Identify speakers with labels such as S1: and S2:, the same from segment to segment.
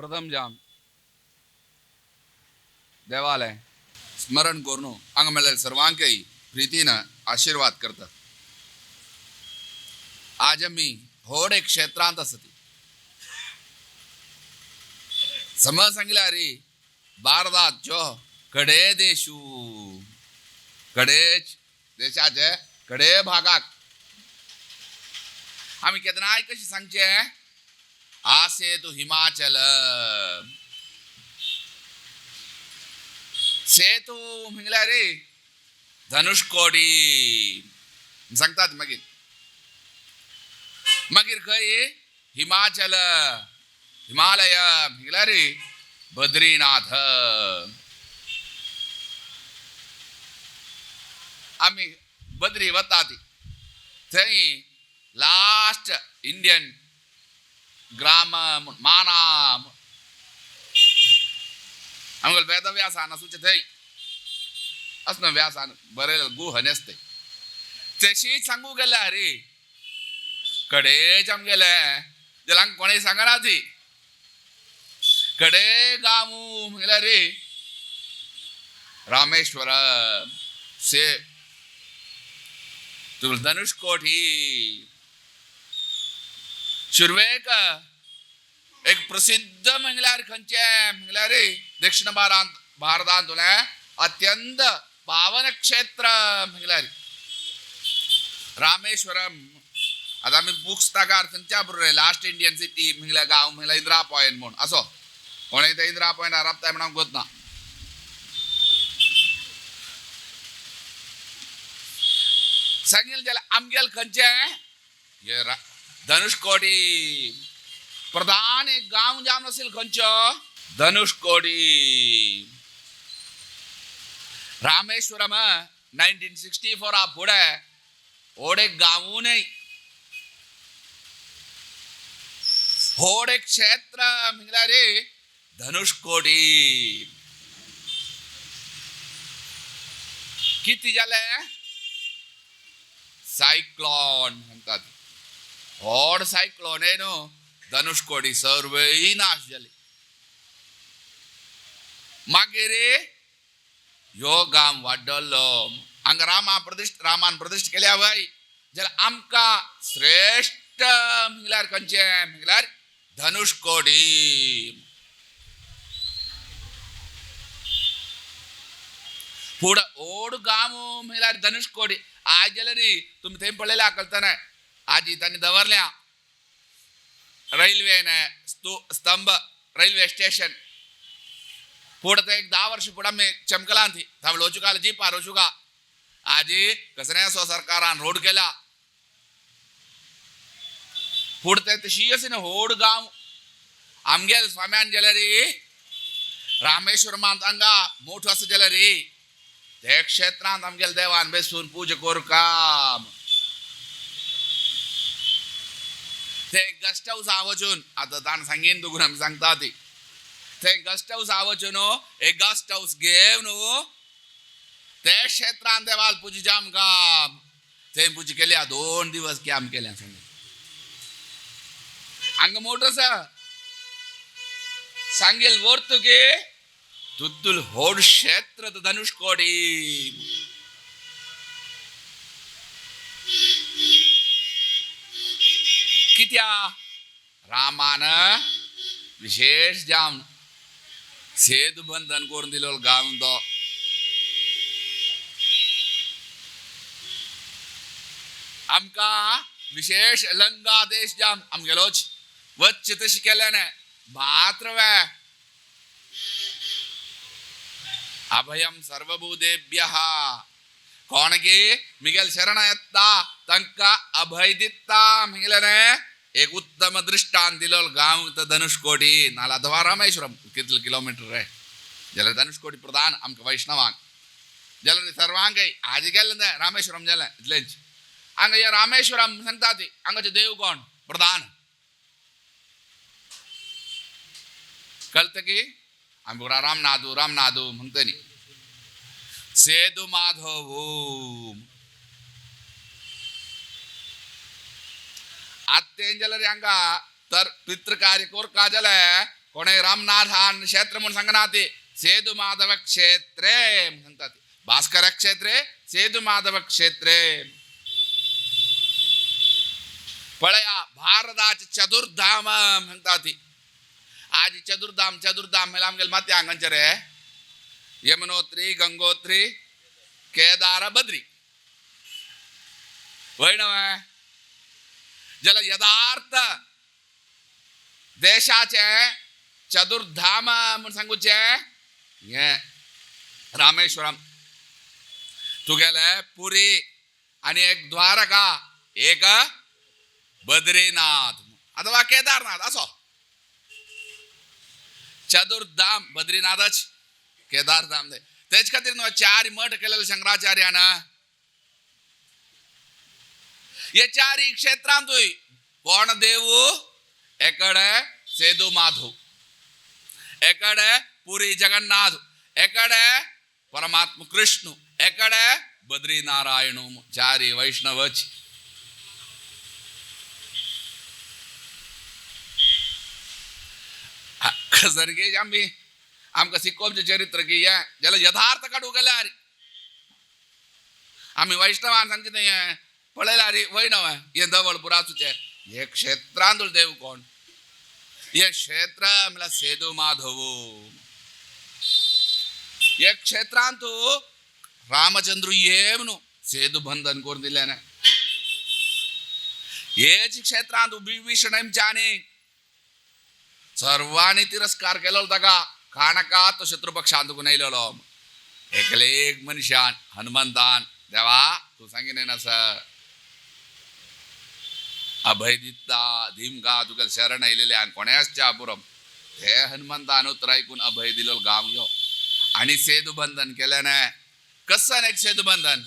S1: प्रथम जाम देवालय स्मरण करून हांगा मेळ्ळेल्या सर्वांकय प्रितीन आशीर्वाद करतात. आज आमी व्हड एक क्षेत्रांत आसत. समज सांगल्यार भारताच्यो कडे देशू कडे देशाचे कडे भागाक आमी केन्नाय कशी सांगचे आसेतु हिमाचल सेतू म्हणल्यार रे धनुषकोडी सांगतात. मागीर मागीर खंय हिमाचल हिमालय म्हणल्यार रे बद्रीनाथ. आमी बद्री वता ती थंय लास्ट इंडियन ग्राम माना आमगेलो वेदव्यासान आसूचे थंय असना व्यासान बरयलें गुह न्हेसते तशीच सांगू गेल्या रे कडेच आमगेले जाल्यार कोणें सांगना ती कडे गांव म्हणल्यार रे रामेश्वरम से धनुषकोटी. सुरवेक एक प्रसिद्ध म्हणल्यार खंयचें म्हणल्यार दक्षिण भारतांतलें अत्यंत पावन क्षेत्र म्हणल्यार रामेश्वरम. आतां आमी पुस्तकार थंयच्या बरोबर लास्ट इंडियन सिटी म्हणल्यार गांव म्हणल्यार इंदिरा पॉयंट म्हूण असो कोणें ते इंदिरा पॉयंट राबताय म्हणून गोत ना. सांगेल जाल्यार आमगेल खंयचें धनुषकोडी प्रधान एक गांव जावन आशिल्लो खंयचो धनुषकोडी. रामेश्वरम 1964 फुडें व्हड एक गांवू न्हय व्हड एक क्षेत्र म्हणल्यार रे धनुषकोडी. कितें जालें सायक्लॉन म्हणटात व्हड सायक्लॉन हे न्हू धनुषकोडी सर्वय नाश जाले. मागीर ह्यो गांव वाडलो हांगा रामा प्रतिश्ठ रामान प्रतिश्ठ केल्या वय जाल्यार आमकां श्रेश्ठ म्हणल्यार खंयचें म्हणल्यार धनुषकोडी. फुडें व्हड गांव म्हणल्यार धनुषकोडी. आज जाल्यार तुमी थंय पळयल्या कळटना आजी तांणी दवरल्या रेल्वेन स्तंभ रेल्वे स्टेशन. फुडें थंय एक 10 वर्सां फुडें आमी चमकलां ती थंय वचुका जिपार वचुका आजी कसलें असो सरकारान रोड केला. फुडें थंय तशी आसा न्हू व्हड गांव आमगेल स्वाम्यान जाल्यार रामेश्वरमांत हांगा मोठो आसा जाल्यार ते क्षेत्रांत आमगेले देवान बेसून पुजा करका. ते गेस्ट हावस वचून आतां ताणें सांगीन तुका आमी सांगता ती ते गेस्ट हावस वचून एक गेस्ट हावस घेवन ते क्षेत्रांत देवाल पुजा आमकां थंय पुजा केल्या 2 दिवस की आमी केल्या सांग हांगा मोठो आसा सांगेल वर्तुगे तुत्तुल व्हड क्षेत्र धनुषकोडी. कित्या रामान विशेष जावन सेतु बंधन करून दिलो गांव तो. आमकां विशेष लंका देश जावन आमगेलोच वच्चे तशें केलें ना मात्र वे अभयम सर्वभूतेभ्यः कोणगी मिगेल शरण येता तांकां अभय दिता म्हणलें एक उत्तम दृष्टांत दिलो गांव धनुषकोडी नाल्यार अथवा रामेश्वरम कितले किलोमिटर रे जाल्यार धनुषकोडी प्रधान आमकां वैष्णवांक जाल्यार सर्वांकय आज गेलें ना रामेश्वरम जालें इतलेंच. हांगा हे रामेश्वरम सांगता ती हांगाचे देव कोण प्रधान कळटा की आमी रामनादू रामनादू म्हणटा न्ही सेतु माधव. आतां तें जाल्यार हांगा तर पितृकार्य करका जाल्यार कोणे रामनाथान क्षेत्र म्हूण सांगना ती सेतु माधव क्षेत्रे सांगता ती भास्कर क्षेत्रे सेतु माधव क्षेत्रे. पळया भारताचे चतुर्धाम म्हणता ती. आज चतुर्धाम चतुर्धाम म्हणल्यार आमगेले माती हांगांचे रे यमुनोत्री गंगोत्री केदार बद्री वय न्हय. जाल्यार यथार्थ देशाचे चतुर्धाम म्हूण सांगुचें हें रामेश्वरम तुगेले पुरी आनी एक द्वारका एक बद्रीनाथ अथवा केदारनाथ असो चतुर्धाम बद्रीनाथच केदारधाम. तेच खातीर न्हू चार मठ केलेले शंकराचार्यान हे चारी क्षेत्रांतूय कोण देवू एकडे सेतु माधव एकडे पुरी जगन्नाथ एकडे परमात्म कृष्ण एकडे बद्री नारायण चारी वैष्णवच. सारखे आमी आमकां शिकोवचें चरित्र की हें जाल्यार यथार्थ काडूंक गेल्यार आमी वैष्णवान सांगचे न्हय हें पळयल्यार वय न्हय हें धवळ पुराचें हे क्षेत्रांत देव कोण हे क्षेत्र म्हणल्यार सेतु माधव. हे क्षेत्रांत रामचंद्र येवन सेतु बंधन करून दिलें. हेच क्षेत्रांत विभीषण जाणे सर्वांनी तिरस्कार केलो ताका काणका तो शत्रुपक्षांत येयलेलो एकले एक मनशान हनुमंतान देवा तूं सांगिना सर अभय दिता दिमगा तुका शरण आयलेले आनी कोणेच पुरम ते हनुमंतान उतर आयकून अभय दिलो गांव यो आनी सेतु बंधन केलें ना. कसं एक सेतु बंधन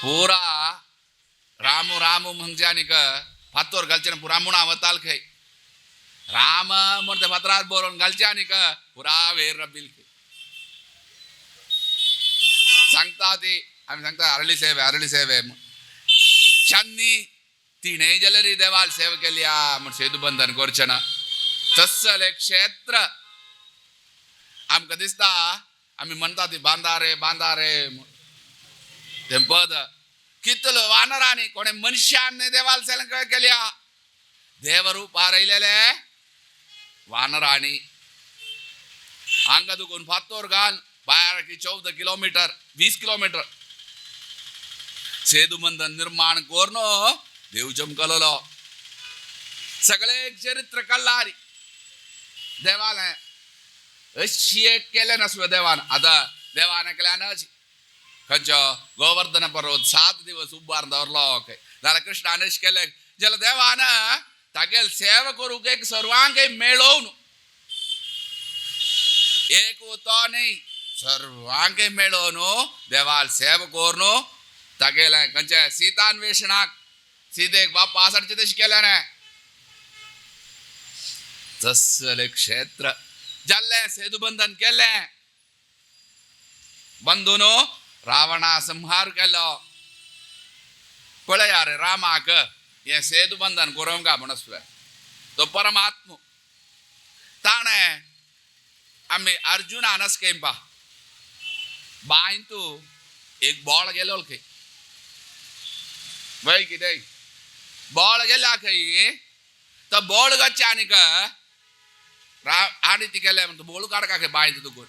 S1: पुरा रामू रामू म्हणजे आनीक फातोर घालचे पुरा मुणा वताल खंय राम म्हण ते फातरार बरोवन घालचे आनीक पुरा वेर रबील खंय सांगता ती. आमी सांगता अरळी सेवे अरळी सेवे चांदनी तिणें जाल्यार देवाल सेवा केल्या म्हण सेतु बंधन करचें ना. तसलें क्षेत्र आमकां दिसता आमी म्हणटा ती बांदा रे बांदा रे तें पद कितलो वानरांनी कोणे मनशान देवाल सेवा केल्या देवरूपार आयलेले वानरांनी हांगा दुखून फातोर घाल भायर 14 किलोमिटर 20 किलोमिटर सेतु बंधन निर्माण करून देव चमकलो. सगळे चरित्र कल्लारी देवालय अशी एक केलें नासलें देवान. आतां देवान केल्यानच खंयचो गोवर्धन पर्वत 7 दिवस उबार दवरलो खंय जाल्यार कृष्णान अशें केलें जाल्यार देवान तागेल सेवा करूंक एक सर्वांक मेळोवन एक तो न्ही सर्वांक मेळोवन देवाल सेवा करून तागेलें खंयचें सीतान्वेशणाक सीतेक बाप्पा आसाडचें तशें केलें ना. तसलें क्षेत्र जाल्लें सेतु बंधन केलें बंधून रावणा संहार केलो. पळया रे रामाक हें सेतु बंधन करूंक काय म्हण आसलें तो परमात्म ताणें आमी अर्जुनान अशें केंपा बांयतू एक बोळ गेलो खंय वय कितें बोळ गेल्या खंय तो बोळ गच्चे आनीक आनी ती केलें म्हणटा बोळ काडका खंय बांयत तुकून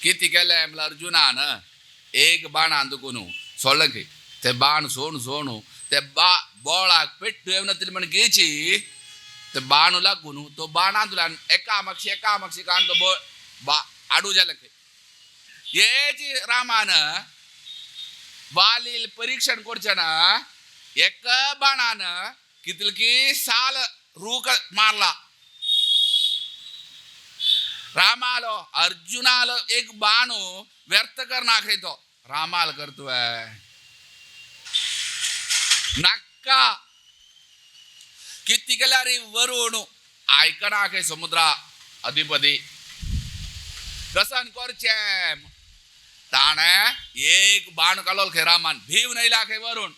S1: कितें केलें म्हणल्यार अर्जुनान एक बाणान तुकून सोडलें खंय ते बाण सोण सोणू ते बोळाक पेट्टू येवन तितलें म्हण घेची ते बाण लागून तो बाणांतल्यान एका मागशी एका मागशी काडून तो बोळ आडू जालें खंय. हेची रामान वालील परीक्षण करचें ना एका बाणान कितलकी साल रूख मारला रामालो अर्जुनालो एक बाणू व्यर्थ करना खंय तो रामाल करतोय नाका किती केल्यार वरुण आयकना खंय समुद्रा अधिपती कसन करचें ताणें एक बाण काडलो खंय रामान भीव नयला खंय वरुण.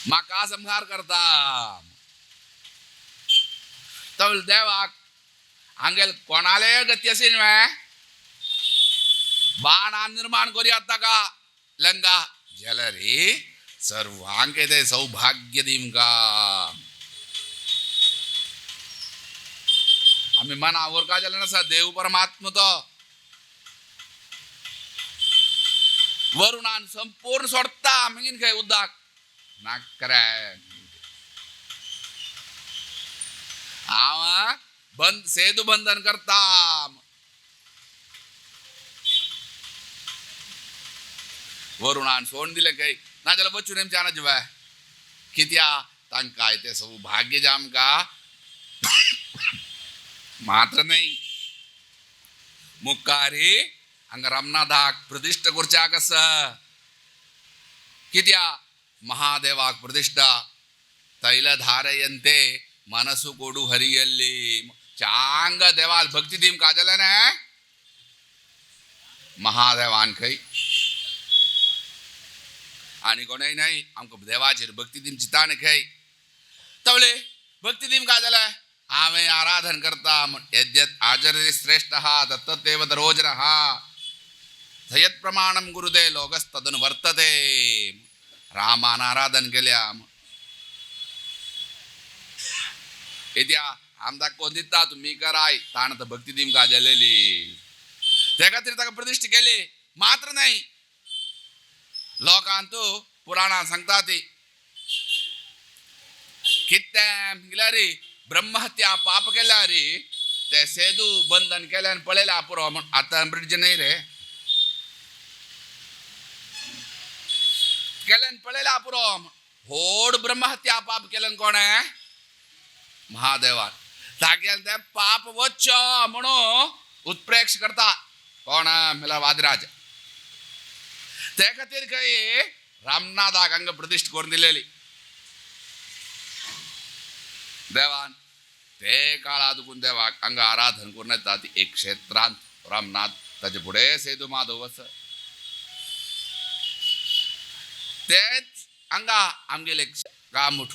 S1: म्हाका संहार करता. तवल देवाक हांगेल कोणाले गती अशी न्हय बाणान निर्माण करूया ताका लंका जाल्यार सर्वांक ते सौभाग्य दिमका. आमी मनावर का जालें नासा देव परमात्मा तो वरुणान संपूर्ण सोडता मागीर खंय उदक नाकरे हांव बंद सेतू बंधन करता. वरुणान सोडून दिलें खंय नाजाल्यार वचून आमच्या जिवाय कित्या तांकां तें सौभाग्य जें आमकां मात्र न्हय मुखारी हांगा रामनाथाक प्रतिश्ठा करच्याक आसा. कित्या महादेवाक प्रतिश्ठा तैलधारयन्ते मनसु कोडू हरियल्ली चांग देवाल भक्ती दीम का जालें ना महादेवान खंय आनी कोणय न्हय आमकां देवाचेर भक्ती दीम चिंता न्ही खंय तवले भक्ती दीम का जालें हांवें आराधन करता यद्यत् आचरति श्रेष्ठः तत्तदेव दरोजनः यत् प्रमाणं गुरुदे लोकस्तदनु वर्तते. रामान आराधन केल्या येद्या आमदाक कोण दिता तुमी कराय ताण तर भक्ती दीम का जालेली ते खातीर ताका प्रतिश्ठा केली. मात्र न्हय लोकांतू पुराणां सांगता ती कितें म्हळ्यार ब्रह्महत्या पाप केल्यार ते सेतू बंधन केल्यान पळयल्या पुरो म्हण आतां ब्रिज न्हय रे केल्यान पळयल्या पुरो व्हड ब्रह्महत्या पाप केल्यान कोणें महादेवान तागेलें तें पाप वच्च म्हणून उत्प्रेक्ष करता कोण म्हळ्यार वादराज. ते खातीर खंय रामनाथाक हांगा प्रतिश्ठा करून दिलेली देवान ते काळा दुखून देवाक हांगा आराधन करून येता ती एक क्षेत्रांत रामनाथ ताचे फुडें सेतू माधव आसा तेच हांगा आमगेले कामूठ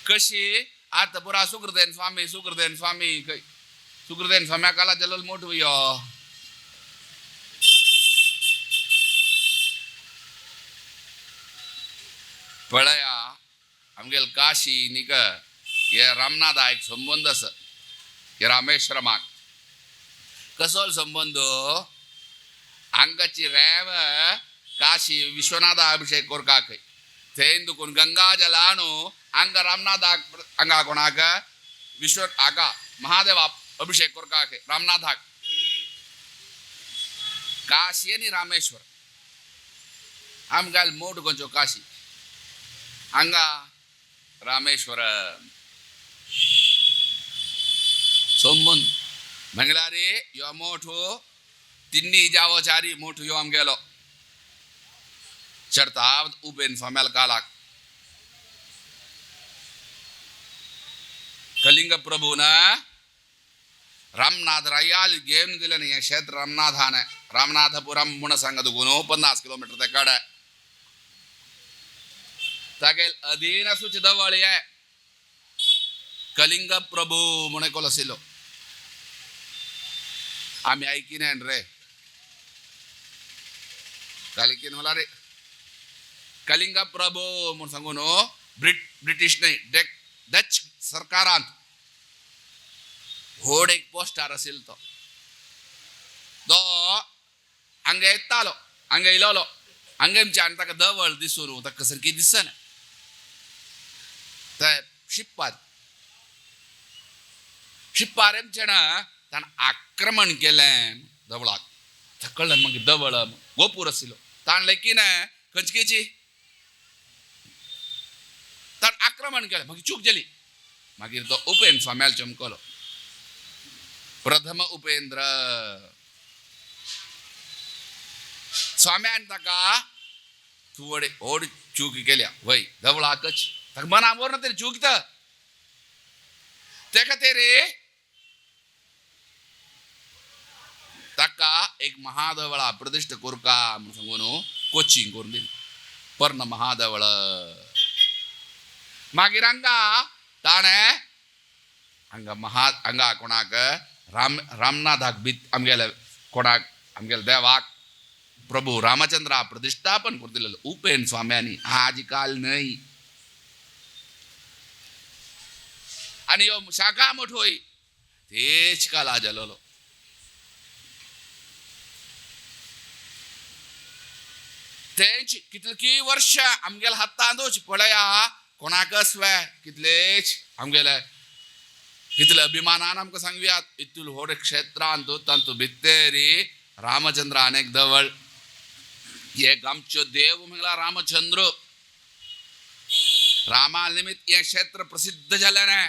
S1: कशी आतां पुरा सुकृतेन स्वामी सुकृतेन स्वामी खंय सुकृतेन स्वाम्या काला जलोल मोठू यो पळया आमगेल काशी निक हे रामनाथा एक संबंद आसा हे रामेश्वरमाक कसो संबंद हांगाची रेव काशी विश्वनाथा अभिषेक करपाक थंय दुकून गंगा जलानु हांगा रामनाथाक हांगा कोणाक विश्व हाका महादेवा अभिषेक करपाक रामनाथाक काशी आनी रामेश्वर आमकां मोठ खंयचो काशी हांगा रामेश्वर संबंद म्हणल्यार यो मोठो तिन्नी जावो चारी मोठो यो आमगेलो चडता उबेन स्वाम्याल कालाक कलिंग प्रभून रामनाथ रायाल घेवन दिलें हें क्षेत्र रामनाथान रामनाथपुरम म्हूण सांगा दुगून 50 किलोमीटर ते कडेन तागेल अधीन आसूची दवळ हे कलिंग प्रभू म्हूण एकलो आशिल्लो आमी आयकिनान रे कालिकीन म्हणल्यार रे कलिंग प्रभू म्हूण सांगू न्हू ब्रिटीश न्हय डच सरकारांत व्हड एक पोस्टार आशिल्लो तो तो हांगा येतालो हांगा येयलोलो हांगा आमच्या ताका दवळ दिसून ताका सारकी दिसना ते शिप्पार शिप्पार आमच्या ताणें आक्रमण केलें दवळाक कळ्ळें मागीर दवळ गोपूर आशिल्लो ताणें लेखी ना खंयची ताणें आक्रमण केलें मागीर चूक जाली मागीर तो उपेंद्र स्वाम्याल चमकलो प्रथम उपेंद्र स्वाम्यान ताका तूं व्हड चूक केल्या वय दवळाकच ताका मना ना तरी चूक तर ते खातीर ताका एक महादवळा प्रतिश्ठा करका म्हूण सांगू न्हू कोचिंग करून दिली पर्ण महादेवळ. मागीर हांगा ताणें हांगा महा हांगा कोणाक रामनाथाक बी आमगेले कोणाक आमगेले देवाक प्रभू रामचंद्रा प्रतिष्ठापन करून दिलेलं उपेन स्वाम्यांनी. आज काल न्हय. आनी ह्यो शाखा मोठोय तेच काल जालोलो. तेंच कितली वर्ष आमगेल्या हातांतूच पळया कोणाकच वे कितलेच आमगेले कितले अभिमानान आमकां सांगुयात इतूल व्हड क्षेत्रांत तांतू भित्तेरी रामचंद्र अनेक दवळ एक आमचो देव म्हणल्यार रामचंद्र. रामा निमित्त हें क्षेत्र प्रसिद्ध जालें न्हय.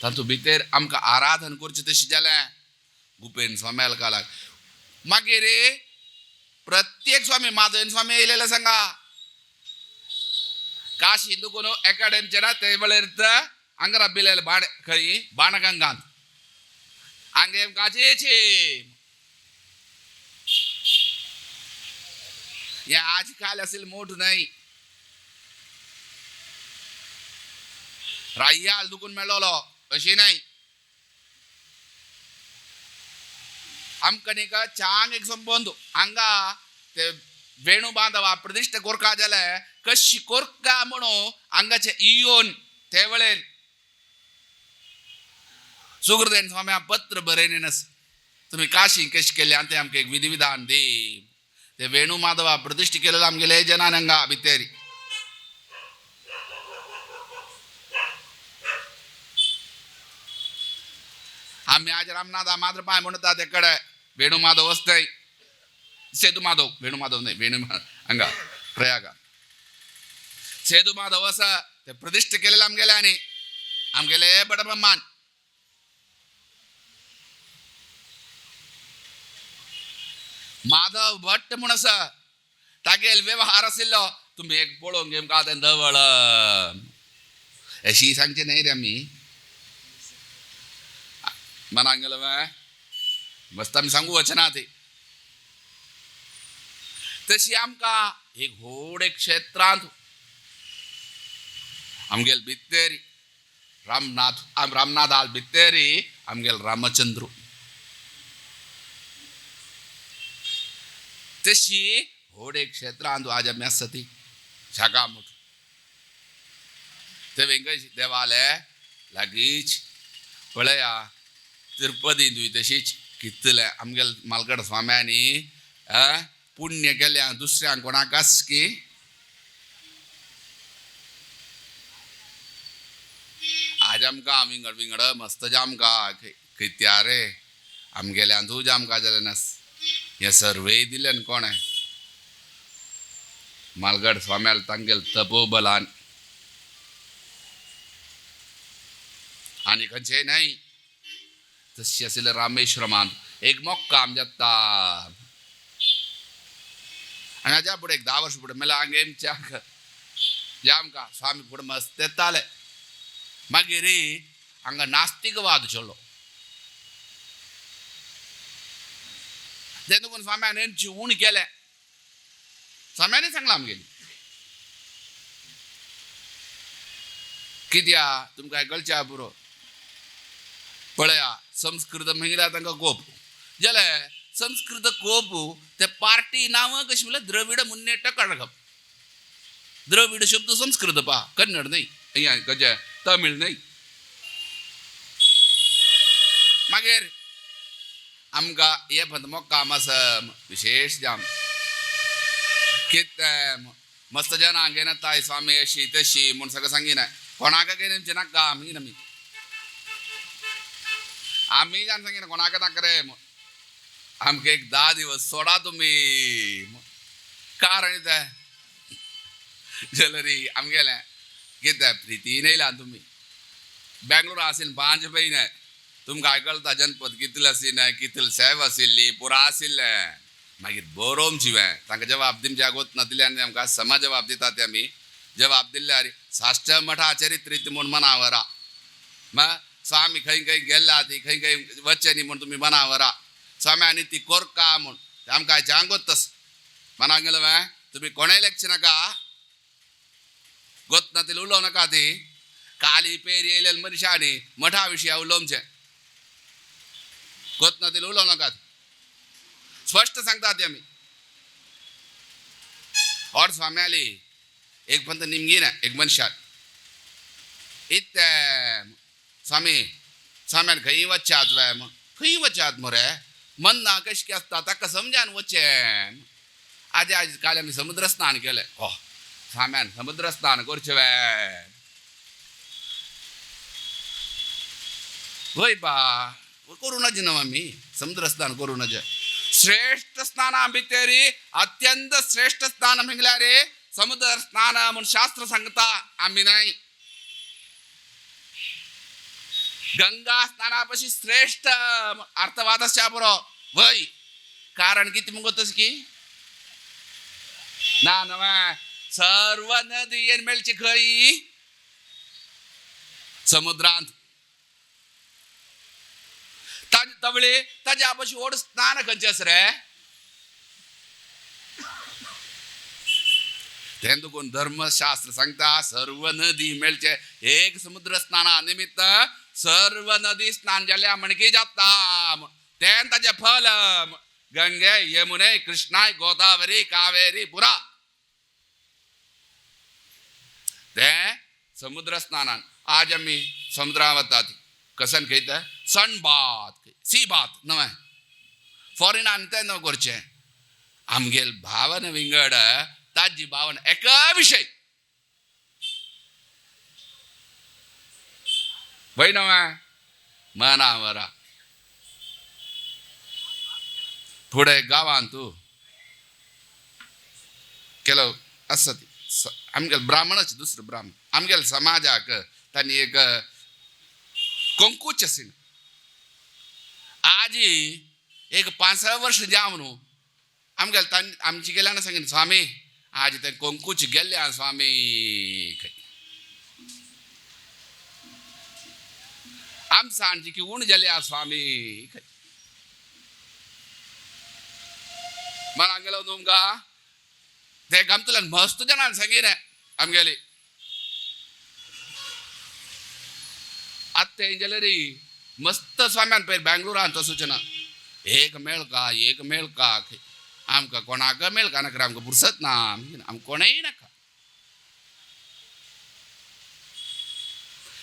S1: तातूंत भितर आमकां आराधन करचें तशें जालें गुपेन स्वामी कालाक. मागीर प्रत्येक स्वामी माधवेन स्वामी येयलेले सांगा काशी हिंदू कोण एकाडेमचे ना ते वेळेर हांगा बिलेले बाण खंय बाणगंगांत हांगे काचेचे हे आज काल असेल मोठ नाही राय्याल दुखून मेळ्ळो अशी नाही. आमकां न्ही का चांग एक संबंद हांगा ते वेणू बांधवा प्रतिश्ठ कोरका जाले कशी कोरका म्हणून हांगाचे इयोन ते वेळेर सुखदेन स्वामी पत्र बरयलें तुमी काशी कशी केले आनी ते आमकां एक विधिविधान दी ते वेणू माधवा प्रतिश्ठ केलेलं आमगेले जनान हांगा भितेरी. आमी आज रामनाथ मात्र पांय म्हणटा ते कडे वेणू माधव वसतय सेतू माधव वेणू माधव न्हय वेणू हांगा प्रयागा सेतू माधव आसा ते प्रतिश्ठ केलेले आमगेले आनी आमगेले बडब्रह्मान. माधव भट्ट म्हूण आसा तागेल व्यवहार आशिल्लो तुमी एक पळोवंक घेवन का तें दवळ अशी सांगचें न्हय रे आमी मनाक गेलो मस्त आमी सांगू वचना ती. तशी आमकां एक व्हड एक क्षेत्रांत आमगेल भित्तेरी रामनाथ रामनाथ आल भित्तेरी आमगेल रामचंद्र. तशी व्हड एक क्षेत्रांत आज आमी आसा ती शाखा मोठ ते वेंकटेश देवाले लागींच पळया तिरुपतींतूय तशीच कितले आमगेले मालगड स्वाम्यांनी पुण्य केल्या दुसऱ्यांक कोणाकच की आज आमकां विंगड विंगड मस्त जामकां कित्या रे आमगेल्यांतूय जामकां जालें नास हें सर्वेय दिलें कोणें मालगड स्वाम्याल तांगेल तपोबलान आनी खंयचें न्हय. तशी आशिल्लें रामेश्वरमान एक मोक्का आम जाता आनी हाज्या फुडें एक 10 वर्सां फुडें मेल्यार हांगा आमच्या आमकां स्वामी फुडें मस्त येताले. मागीर हांगा नास्तिकवाद चल्लो तेन्ना कोण स्वाम्यान एमची उण केलें स्वाम्यानी सांगलां आमगेली कित्या तुमकां कळच्या पुरो पळया संस्कृत म्हणल्यार तांकां कोप जाल्यार संस्कृत कोप ते पार्टी नांव कशी म्हणल्यार द्रविड मुन्नेट कळगम. द्रविड शब्द संस्कृत पा कन्नड न्हय कशें तमीळ न्हय. मागीर आमकां हे पंत मोक्काम आसा विशेश जाम कितें मस्त जनांक घेनाताय स्वामी अशी तशी म्हूण सगळें सांगिना कोणाक घेवन नाका आमी आमी आमी जावन सांगिना कोणाक नाका रे आमकां एक 10 दिवस सोडा तुमी कारण तें जाल्यार आमगेलें कितें प्रितीन येयला तुमी बेंगलोर आशिल्लें 5 म्हयने तुमकां आयकलता जनपद कितले आशिल्लें कितले सेव आशिल्ली पुरा आशिल्लें. मागीर बरोवन जिवें तांकां जवाब दिवच्या गोत ना दिले आनी आमकां समा जवाब दिता ते आमी जवाब दिल्यार साश्ट मठा चरित्रीत म्हूण मनावरा स्वामी खंय खंय गेल्ला ती खंय खंय वचचे न्ही म्हूण तुमी मनावरा. स्वाम्यानी ती कोरका म्हूण आमकां चांग तस मनाक गेलो तुमी कोणेय लेखचे नाका गोत ना तिला उलोवं नाका ती काली पेर येयलेले मनशांनी मठा विशया उलोवचें गोत ना तिला उलोवं नाका स्पश्ट सांगता ते आमी. और स्वाम्याली एक पंत निमगी ना एक मनशाक इत्ते स्वामी स्वाम्यान खंय वचात वे खंय वचात मरे मन ना कशें आसता ताका समजान वचें. आज आज काल आमी समुद्र स्नान केलें. हो स्वाम्यान समुद्र स्नान करचें वे वय बा करूं नज न्हू आमी समुद्र स्नान करूं नज. श्रेष्ठ स्नाना भितरी अत्यंत श्रेष्ठ स्नान म्हळ्यार समुद्र स्नान म्हूण शास्त्र सांगता आमी न्हय. गंगा स्नाना पशी श्रेष्ठ अर्थवादस्य बरो वय कारण कितें मुगो तस की ना नव्या सर्व नदयेन मेळची खंय समुद्रांत. तवळे ताज्या पशी व्हड स्नान खंयचें आसा रे तें देखून धर्मशास्त्र सांगता सर्व नदी मेळचे एक समुद्र स्नाना निमित्त सर्व नदी स्नान जाल्या म्हणकी जाता तें ताजें फल गंगे यमुने कृष्णाय गोदावरी कावेरी पुरा तें समुद्र स्नानान. आज आमी समुद्रा वतात कसन खंयता सनबात सी बात न्हय फॉरेनान तें न्हय करचें आमगेल भावन विंगड ताजी भावन एका विशय वय न्हय मना वरा फुडें गांवांत तूं केलो आसा ती आमगेल ब्राह्मणाची दुसरो ब्राह्मण आमगेल समाजाक तांणी एक कंकूच आशिल्लें. आजी एक 5-6 वर्ष जावन न्हू आमगेल तांणी आमची गेल्यान सांगिल्लें स्वामी आज तें कंकूच गेल्लें आसा स्वामी खंय आमसाणची की उण जाली आसा स्वामी खंय. मनाक गेलो तुमकां ते गामतल्यान मस्त जाणान सांगिल्लें आमगेली आत्तें जाल्यार मस्त स्वाम्यान पयर बेंगलोरान तसूच ना एक मेळका एक मेळका आमकां कोणाक मेळका नाका आमकां पुरसत ना आमकां कोणेय नाका.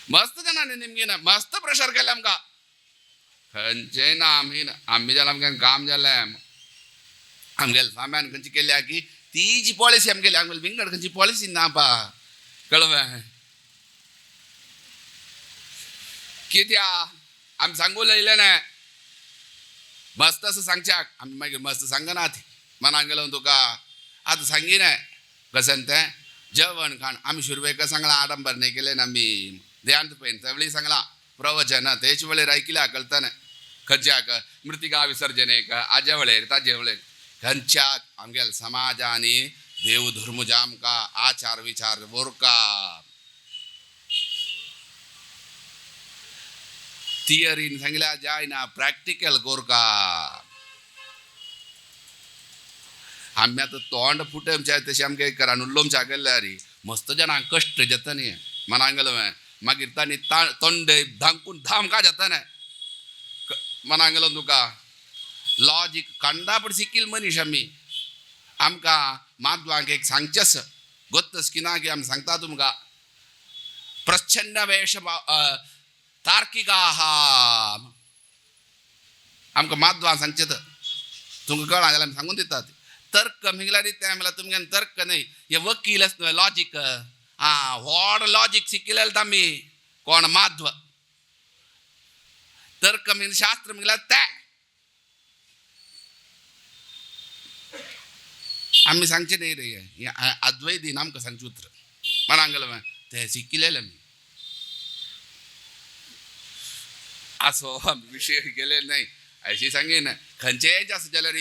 S1: मस्त जाणांनी निमगी ना मस्त प्रेशर केलें आमकां खंयचें ना आमी आमी जाल्यार आमकां काम जालें आमगेले स्वाम्यान खंयची केल्या की तीची पॉलिसी आमगेली आमगेली विंगड खंयची पॉलिसी ना पा कळवें कित्या आमी सांगू लयलें ना मस्त असं सांगच्याक आमी मागीर मस्त सांगनात मनाक गेलो तुका आतां सांगिना कशें तें जेवण खाण आमी सुरवेक सांगलां आडंबर न्हय केलें ना आमी ध्यान पळय सगळीं सांगलां प्रवचन तेच वेळेर आयकिल्या कळतना खंयच्याक मृतिका विसर्जनेक आज्या वेळेर ताजे वेळेर खंयच्याक आमगेल समाजांनी देव धर्म जामका आचार विचार बोरका थियरीन सांगल्या जायना प्रॅक्टिकल कोरका. आमी आतां तोंड फुटमच्या तशें आमगे घरान उलोवच्या गेल्यार मस्त जाणांक कश्ट जाता न्ही मनाक गेलो मागीर तांणी तोंड धांकून धामका जाता न्ही मनाक गेलो तुका लॉजीक कंडापड शिकील मनीस आमी आमकां माधवांक एक सांगचेंच गोत्तस की ना की आमी सांगता तुमकां प्रच्छन्न वेश तार्किकाः आमकां माधवां सांगचें तुमकां कळना जाल्यार आमी सांगून दितात. तर्क म्हळ्यार तें म्हणल्यार तुमगे तर्क न्हय हे वकील आसता न्हय लॉजीक आं व्हड लॉजीक शिकिल्ले आमी कोण माध्व तर्क म्हणजे शास्त्र म्हळ्यार तें आमी सांगचें न्हय रे हें अद्वैतीन आमकां सांगचें उतर मनाक गेलें तें शिकिल्लें आमी असो आमी विशय गेले न्हय अशी सांगीन खंयचेय आसा जाल्यार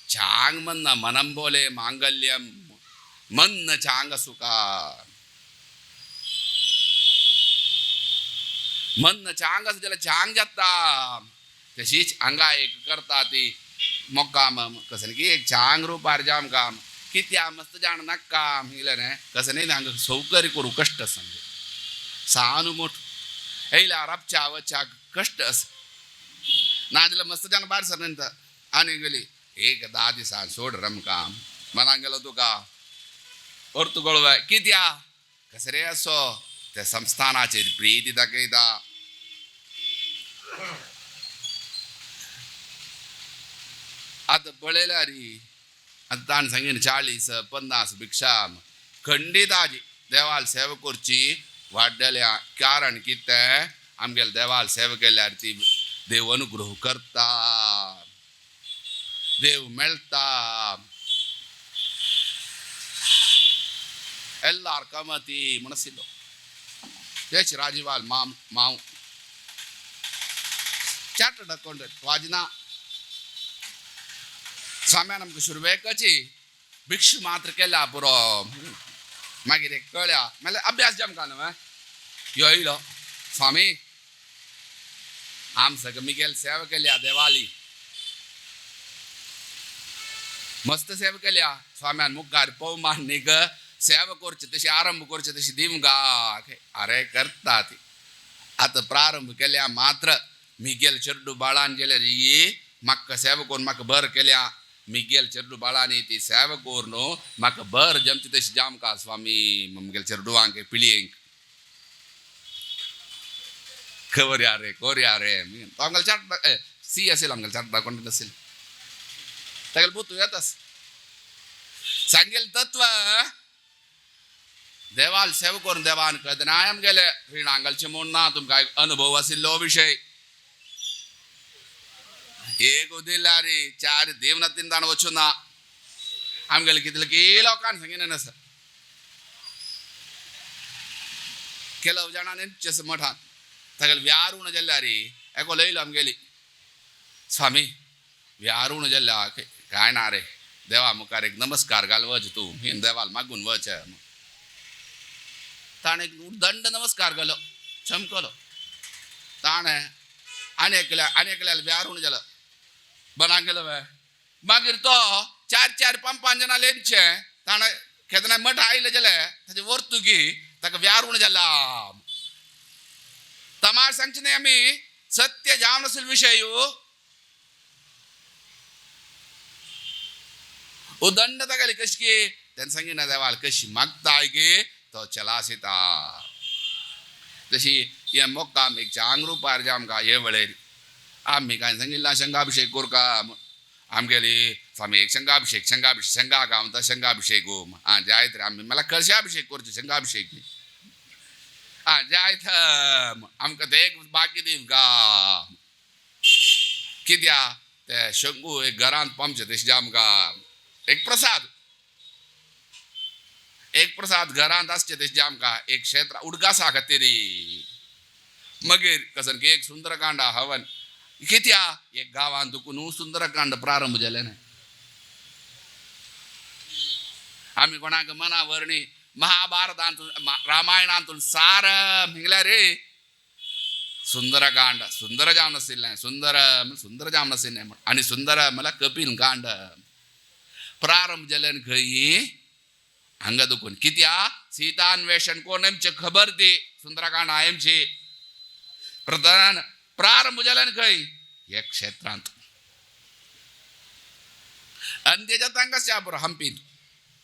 S1: चांग मन मनम बोले मांगल्यम मन चांग सुका मन चांग आसा जाल्यार चांग जाता. तशीच हांगा एक करता ती मोक्काम कसं की एक चांग रुपार जाम काम कित्या मस्त जाण नाका म्हणलें न्ही कसं न्ही हांगा सौकर्य करूं कश्ट आसा सानू मोठ येयल्या राबच्या वच्या कश्ट आसा नाजाल्यार मस्त जाण भायर सरता आनी गेली एक 10 दिसान सोड रमकाम मनाक गेलो तुका परतू गळवाय कित्या कसं रे असो त्या संस्थानाचेर प्रिती दाखयता. आतां पळयल्यार आतां ताणें सांगीन 40-50 भिक्षा खंडीत आजी देवाल सेवा करची वाडटल्या. कारण कितें आमगेले देवाल सेवा केल्यार ती देव अनुग्रह करता, देव मेळटा. ಎಲ್ಲಾರ್ ಕಮತಿ ಮನಸ್ಸಿಲ್ಲ ದೇಶ ರಾಜೀವಾಲ್ ಮಾಮ್ ಮಾವು ಚಾರ್ಟರ್ಡ್ ಅಕೌಂಟೆಂಟ್ ವಾಜಿನ स्वाम्यान आमकां सुरवेकची भिक्षू मात्र केल्या पुरो. मागीर एक कळ्या म्हणल्यार अभ्यास जमका न्हू यो येयलो स्वामी आम सगळं मिगेल सेवा केल्या देवाली मस्त सेवा केल्या स्वाम्यान मुखार पवमान न्ही ग सेवा करची तशी आरंभ करची तशी दिमगा अरे करता ती. आतां प्रारंभ केल्या मात्र मिगेल चेड्डू बाळान गेल्यार ही म्हाका सेवा करून म्हाका बर केल्या मिगेल चेड्डू बाळांनी ती सेवा करून म्हाका बर जमची तशी जामका स्वामी मिगेल चेड्डुवांक पिळयेंक खबर या रे कोर या रे. तो आमगेले चार्ट सी असेल आमगेले चार्ट अकाउंटंट असेल तागेले पुतू येतास सांगेल तत्व देवाल सेवा करून देवान केन्नाय आमगेले रिणांगलचे म्हूण ना तुमकां अनुभव आशिल्लो विशय. एक दिल्यार 4 देवना 3 जाण वचूं ना आमगेले कितले की लोकांक सांगिना आसा. ಕೆಲವು ಜನ ನೆಂಚಸ್ ಮಠ तागेले व्यारुण जाल्यार एको लयलो आमगेली स्वामी व्यारुण जाल्या काय ना रे देवा मुखार एक नमस्कार घाल वच तूं देवाल मागून वच. ताणें एक दंड नमस्कार घालो चमकलो. ताणें आनी एकल्या आनी एकल्याक व्यारुण जालो बनाक गेलो मागीर तो 4 4 5 5 जाणां लेंचे ताणें केन्ना मठ आयले जाल्यार ताचे वर्तुगी ताका व्यारुण जाला. तमार सांगचे न्ही आमी सत्य जावन आशिल्लो विशय उदंड तागेली कशी की तेन्ना सांगिना देवाल कशी मागताय की तो चलासिता. तशी हे मोक्काम एक चांग रुपार जे आमकां हे वळेर आमी कांय सांगिल्ला शंगाभिषेक करका आमगेली स्वामी एक शंगाभिषेक शंगाभिषेक शंगा गांव म्हणटा शंगाभिषेक आं जायत रे आमी मला कळशाभिषेक करचो शंगाभिषेक न्ही आं जायत आमकां ते एक बाकी दिवका कित्या ते शंगू एक घरांत पामचे तशें आमकां एक प्रसाद एक प्रसाद घरांत आसचे तशें आमकां एक क्षेत्र उडगासा खातीर. मागीर कसं की एक सुंदरकांड हवन कित्या एक गांवांत तुका न्हू सुंदरकांड प्रारंभ जालें न्हय. आमी कोणाक मना वर्णी महाभारतांतून रामायणांतून सार म्हणल्यार रे सुंदरकांड सुंदर जावन आशिल्लें सुंदर सुंदर जावन आशिल्लें आनी सुंदर म्हणल्यार कपील कांड प्रारंभ जालें खंय हांगा दुखून कित्या सीतान्वेषण कोण आमची खबर ती सुंदरकांड आमची प्रधान प्रारंभ जालें खंय हे क्षेत्रांत. अंत्य जाता हांगा पुरो हंपींत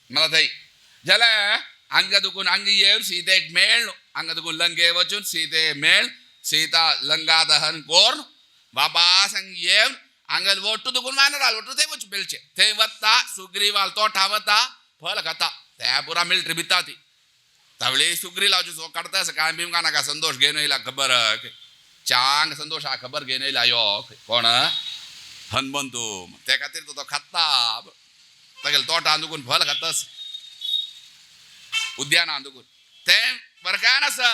S1: मला थंय जाल्यार हांगा दुखून हांगा येवन सीतेक मेळ हांगा दुखून लंके वचून सीते मेळ सीता लंका दहन करून बाबा सांग येवन हांगा वट्टू दुखून वानराल वट्टू थंय वचून मेळचे थंय वता सुग्रीवाल तोटा वता फळ खाता त्या पुरा मिलिटरी भिता ती तावळी सुग्री लावची सो काडता आसा कांय बिमका नाका संतोष घेवन येयला खबर चांग संतोष हा खबर घेवन येयला यो कोण हनुमंतू ते खातीर तो खाता तागेले तोटा दुखून फळ खातास उद्यानान दुखून तें बरें काय आसा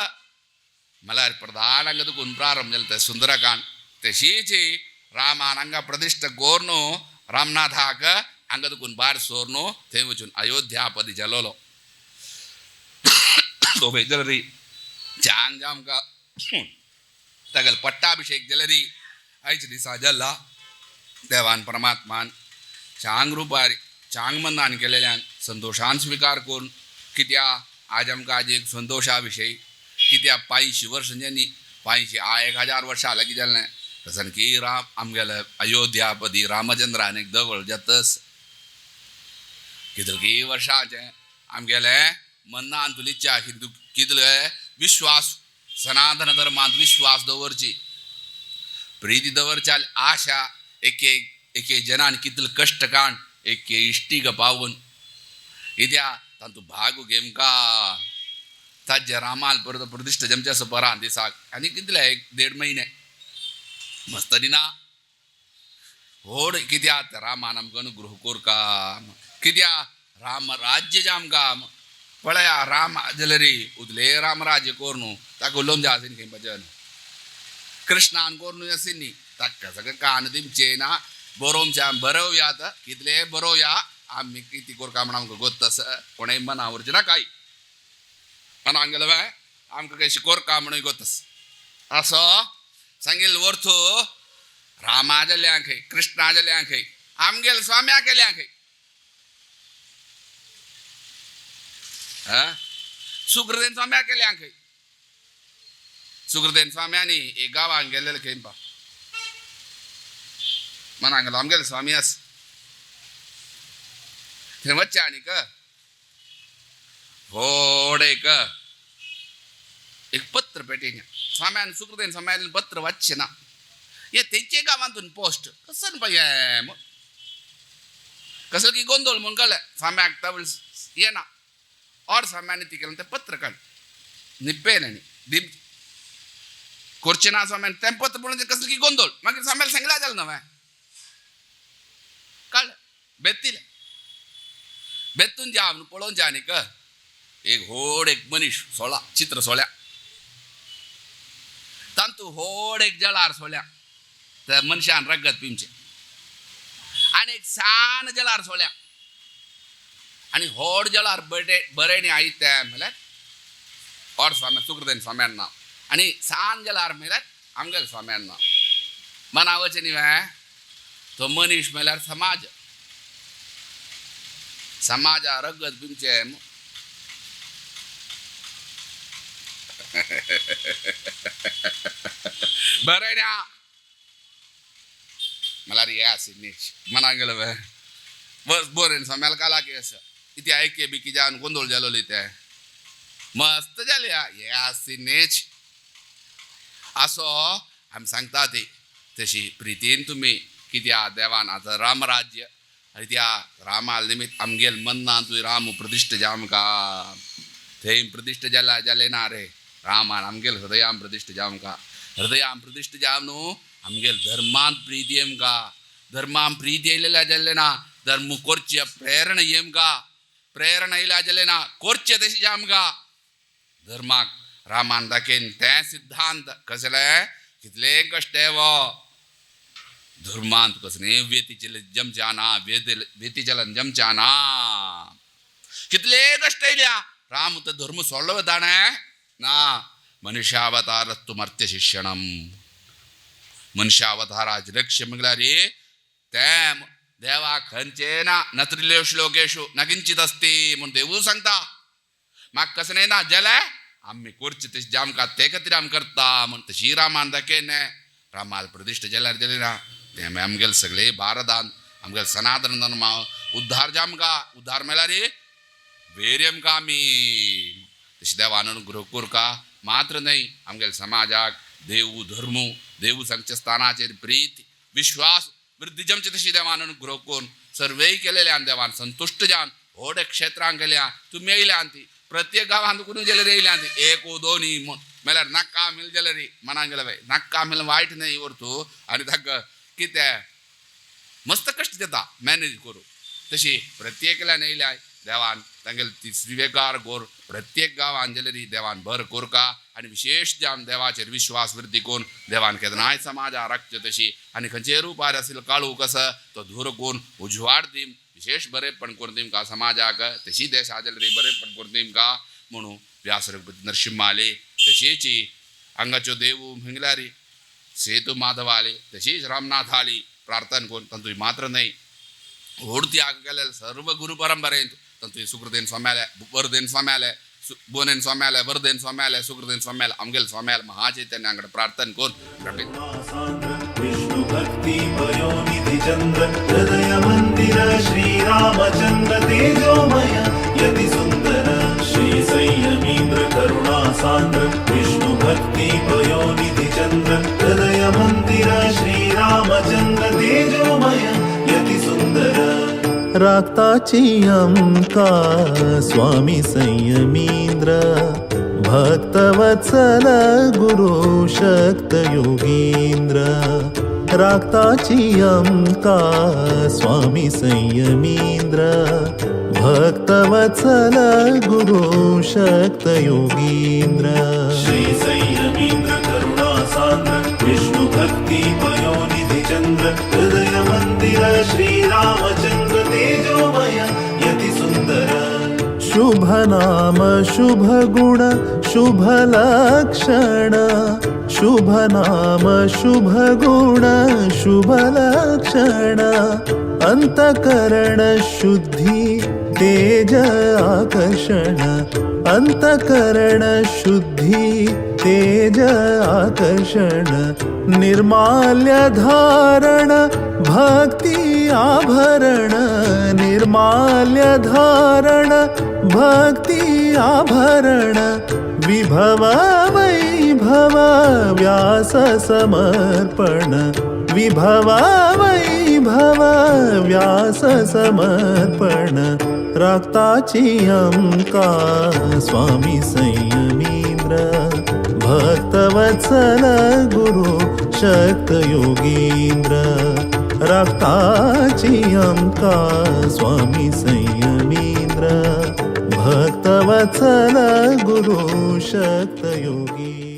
S1: म्हळ्यार प्रधान हांगा दुखून प्रारंभ जालें तें सुंदरकांड तशीच रामान हांगा प्रतिश्ठा करून रामनाथाक हांगा दुखून भायर सोरून थंय वचून अयोध्यापदी जालोलो. तो जाल्यार चांग जामकां तागेलो पट्टाभिषेक जाल्यार आयच्या दिसा जल्ला देवान परमात्मान चांग रुपार चांग मनान केलेल्यान संतोशान स्विकार करून कित्या आज आमकां आज एक संतोशा विशय कित्या 500 वर्सांनी 500 1000 वर्सां लागीं जालें तसन की राम आमगेले अयोध्यापदी रामचंद्रान एक दवळ जातस कितली वर्सांचें आमगेले मनान तुलीच्या हिंदू कितले विश्वास सनातन धर्मांत विश्वास दवरची प्रिती दवरच्या आशा एक एक जनान कितले कश्ट काण एक इश्टीक पावून कित्या तांतू भाग घेमका ताज्या रामान परत प्रतिश्ठ जमच्या सपरान दिसाक आनी कितले 1-1.5 महिने मस्त दिना व्हड कित्याक रामान आमकां अनुग्रह कोरका कित्या राम राज्य जामकां पळया राम जाल्यार उदले रामराज्य कोर न्हू ताका उलोवन जाय आसीन खंय भजन कृष्णान कोर न्हू आसीन न्ही ताका सगळें कान दिमचें ना बरोवच्या बरोवया कितले बरोवया आमी कितें कोरका म्हण आमकां गोत्त आसा कोणेय मना व्हरचें ना कांय मना गेलें आमकां कशें कोरका म्हणून गोत्त आसा असो सांगील वर्थू रामा जाल्या खंय कृष्णा जाल्या खंय आमगेल स्वाम्या केल्या खंय सुखदेन स्वाम्या केल्या खंय सुखदेन स्वाम्यांनी एक गांवांत गेल्ले खंय पा मना गेलो आमगेले स्वामी आस थंय वचचें आनीक व्हड एक एक पत्र पेटेन स्वाम्यान सुखदेन स्वाम्यान पत्र वाचचें ना हे तेंचे गांवांतून पोस्ट कसं पळय कसलो की गोंदळ म्हूण कळ्ळें स्वाम्याक तवळ येना और स्वाम्यान ती केलें तें पत्र काड निप्पेन आनी दीप करचें ना स्वाम्यान तें पत्र पळोवन कसलें की गोंदळ मागीर स्वाम्याक सांगलां जालें न्हय कळ्ळें बेत्तिलें बेत्तून ज्या पळोवन ज्या आनीक एक व्हड एक मनीस सोळा चित्र सोळ्या तांतू व्हड एक जळार सोळ्या त्या मनशान रगत पिवचें आनी एक सान जळार सोळ्या आनी व्हड जळार बरे बरें आयत तें म्हणल्यार और स्वाम्या सुखदेन स्वाम्यान नांव आनी सान जळार म्हणल्यार आमगेले स्वाम्यान नांव मनावचें न्ही तो मनीस म्हणल्यार समाज समाजा रगत पिवचें बरें ना मला रे आशिल्ली मना गेलो बस बरें स्वाम्याला कालाकी आसा इथे आयके बिकी जावन गोंदळ जालो ते मस्त जाले हे आसिनेच असो आमी सांगता ती तशी प्रितीन तुमी कित्या देवान आतां रामराज्य आनी त्या रामा निमित्त आमगेल मन्नांतूय राम प्रतिश्ठ जामका थंय प्रतिश्ठ जाला जालें ना रे रामान आमगेल हृदयान प्रतिश्ठ जामका हृदयान प्रतिश्ठ जावन न्हू आमगेल धर्मांत प्रिती येमका धर्मान प्रिती येयलेल्या जालें ना धर्म कोरचे प्रेरणा येमका प्रेरणा येयल्या जालें ना कोरचे तशें जामका धर्माक रामान दाखयन तें सिद्धांत कसलें कितले कश्ट वो धर्मांत कसलें व्यतीचें जमच्या ना व्यतीचलन जमच्या ना कितले कश्ट येयल्या राम तो धर्म सोडलो वता ना मनुष्यावतारस्तु मर्त्य शिक्षणम मनुष्यावताराज लक्ष्य म्हळ्यार तें देवा खंयचें ना नत्रिलेषु लोकेषु न किंचित अस्ति म्हूण देवूय सांगता म्हाका कसलें ना जाल्यार आमी करचें तशें आमकां ते खातीर आमी करता म्हूण तशी रामान दाखयलें रामाल प्रतिश्ठ जाल्यार जालें ना तें आमगेले सगळे भारतान आमगेले सनातन धर्मा उद्धार जामका उद्धार मेळ्ळ्यार वेर आमकां आमी तशें देवान अनुग्रह कोरका मात्र न्हय आमगेले समाजाक देव धर्म देव सांगच्या स्थानाचेर प्रीत विश्वास वृद्धी जमचे तशी देवान अनुग्रह करून सर्वेय केलेल्यान देवान संतुश्ट जावन व्हड क्षेत्रांक गेल्या तुमी येयल्यान ती प्रत्येक गांवांत कोणूय जाल्यार येयल्यान ती एक दोनी म्हळ्यार नाका मेल जाल्यार मनाक गेल्या बाय नाका मेल वायट न्हय वरतू आनी ताका कितें मस्त कश्ट दिता मॅनेज करूं तशी प्रत्येकल्यान येयल्या देवान तांगेले ती स्विकार कोर प्रत्येक गांवान जाल्यार देवान भर कोरका आनी विशेश जावन देवाचेर विश्वास वृद्धी करून देवान केन्नाय समाजा राखचे तशी आनी खंयचेय रुपार आशिल्लो काळू कसो तो धूर करून उजवाड दिम विशेष बरेपण करून दिमका समाजाक तशी देशा जाल्यार बरेपण करून दिमका म्हणून व्यास रघुपती नरसिंहाले तशीची हांगाच्यो देव म्हळ्यार सेतू माधवाले तशीच रामनाथाली प्रार्थना करून तांतूय मात्र न्हय व्हड त्याग केलेले सर्व गुरु परंपरेंत तांतूय सुकृतेन स्वाम्याले वरदेन स्वाम्याले बोनेन स्वाम्याले वरदेन स्वाम्याले सुकृतेन स्वाम्याले आमगेले स्वाम्याले महाचैतन्यांकडे प्रार्थना करून.
S2: विष्णु भक्ति पयोनिधि चंद्र हृदय मंदिर श्री रामचंद्र तेजोमय यति सुंदर श्री संयमीन्द्र करुणा सान्द्र विष्णु भक्ति पयोनिधि चंद्र हृदय मंदिर श्री रामचंद्र तेजोमय यति सुंदर.
S3: रागताची अमका स्वामी संयमींद्र भक्तवत्सल गुरु शक्त योगींद्र. रागताची अमका स्वामी संयमींद्र भक्तवत्सल गुरु शक्त योगींद्र.
S2: श्री संयमीन्द्र करुणा सान्द्र विष्णु भक्ति पयोनिधि चंद्र हृदय मंदिर श्री रामचंद्र तेजोमय यति सुंदर.
S3: शुभ नाम शुभ गुण शुभ लक्षण शुभ नाम शुभ गुण शुभ लक्षण अंतकरण शुद्धी तेज आकर्षण अंतकरण शुद्धी तेज आकर्षण निर्माल्य धारण भक्ती आभरण निर्माल्य धारण भक्ती आभरण विभव वैभव व्यास समर्पण विभव वैभव व्यास समर्पण. रागताची अमका स्वामी संयमींद्र भक्तवत्सल गुरु शक्त योगींद्र. रागताची अमका स्वामी संयमींद्र भक्तवत्सल गुरु शक्त योगींद्र.